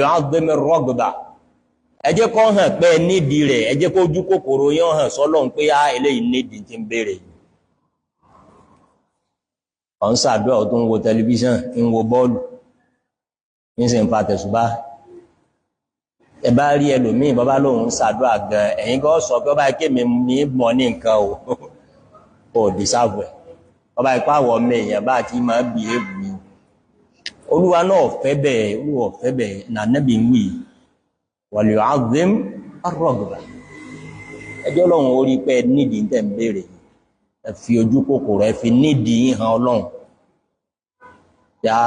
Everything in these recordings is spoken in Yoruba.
Yu'azzim ar-raghba, ẹ jẹ́ kó hàn pé nídìí rẹ̀, ẹ jẹ́ kó ojú kòkòrò yẹn hàn sọ́lọ́run pé á eléyìí nídìí tí ń béèrè yìí. Ọ̀ ń ṣàdúrà, ó tún ń wo tẹlifíṣàn, ń wo bọ́ọ̀lù, ń sì ń fa tẹ̀sùbá. Ẹ bá rí ẹlòmíì, bàbá lòun ń ṣàdúrà gan, ẹ̀yin kan sọ pé ọba kémi ní mọ̀ ní nǹkan o, ò dìsáàbù ẹ̀. Ọba ipá àwọ̀ ọmọ èèyàn bá ti máa bí èèbù ni. Olúwa náà fẹ́ bẹ́ẹ̀, Olúwa fẹ́ bẹ́ẹ̀, nànẹ́bí ń wí. Wal yu'azzim ar-raghba. Ẹjọ́ lọ́hùn orí pé nídìí tẹ̀ ń béèrè yìí. Ẹ fi ojú kòkòrò, ẹ fi nídìí hàn Ọlọ́run. Yá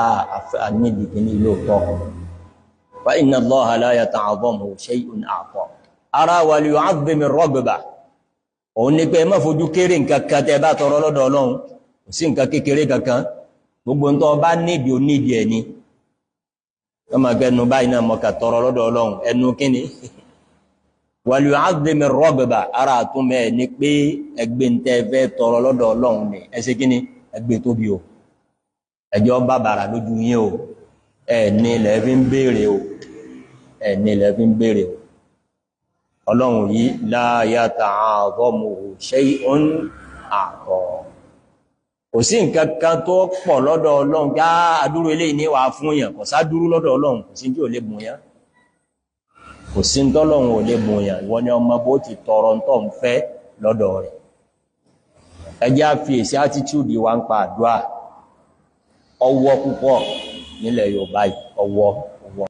nídìí kìíní lóòótọ́. Fa inna Allaha la yata'azzamu shay'un a'ta. Ara wal yu'azzim ar-raghba. Òun ni pé ẹ má fojú kéré nǹkan kan tẹ́ bá tọrọ lọ́dọ̀ Ọlọ́run. Kò sí nǹkan kékeré kankan. Gbogbo ń tọ́ bá nídìí, ó nídìí ẹ̀ ni. Wọ́n máa gbé ẹnu báyìí náà mọ̀ọ́kà tọrọ lọ́dọ̀ Ọlọ́run. Ẹnu kíni? Wal yu'azzim ar-raghba, ara àtúmọ̀ ẹ̀ ni pé ẹgbẹ́ ń tẹ́ fẹ́ tọrọ lọ́dọ̀ Ọlọ́run ni. Ẹ ṣe kíni? Ẹgbẹ́ tóbi o. Ẹjọ́ bàbàrà lójú yín o. Ẹ ní ilẹ̀ fi ń béèrè o. Ẹ ní ilẹ̀ fi ń béèrè o. Ọlọ́run yìí la yata'azamuhu shay'un a'ta. Kò sí nǹkan kan tó pọ̀ lọ́dọ̀ Ọlọ́run ká adúrú eléyìí ní wàá fún yàn. Kò sádúrú lọ́dọ̀ Ọlọ́run, kò sí tí ò lè bùn yàn. Kò sí tọ́lọ́run ò lè bùn yàn. Ìwọ ni ọmọ bó ti tọrọ ntọ́ ń fẹ́ lọ́dọ̀ rẹ̀. Ẹ jẹ́ á fi èsì attitude wa ń pa àdúrà. Ọwọ́ púpọ̀ nílẹ̀ Yorùbá yìí, ọwọ́ ọwọ́.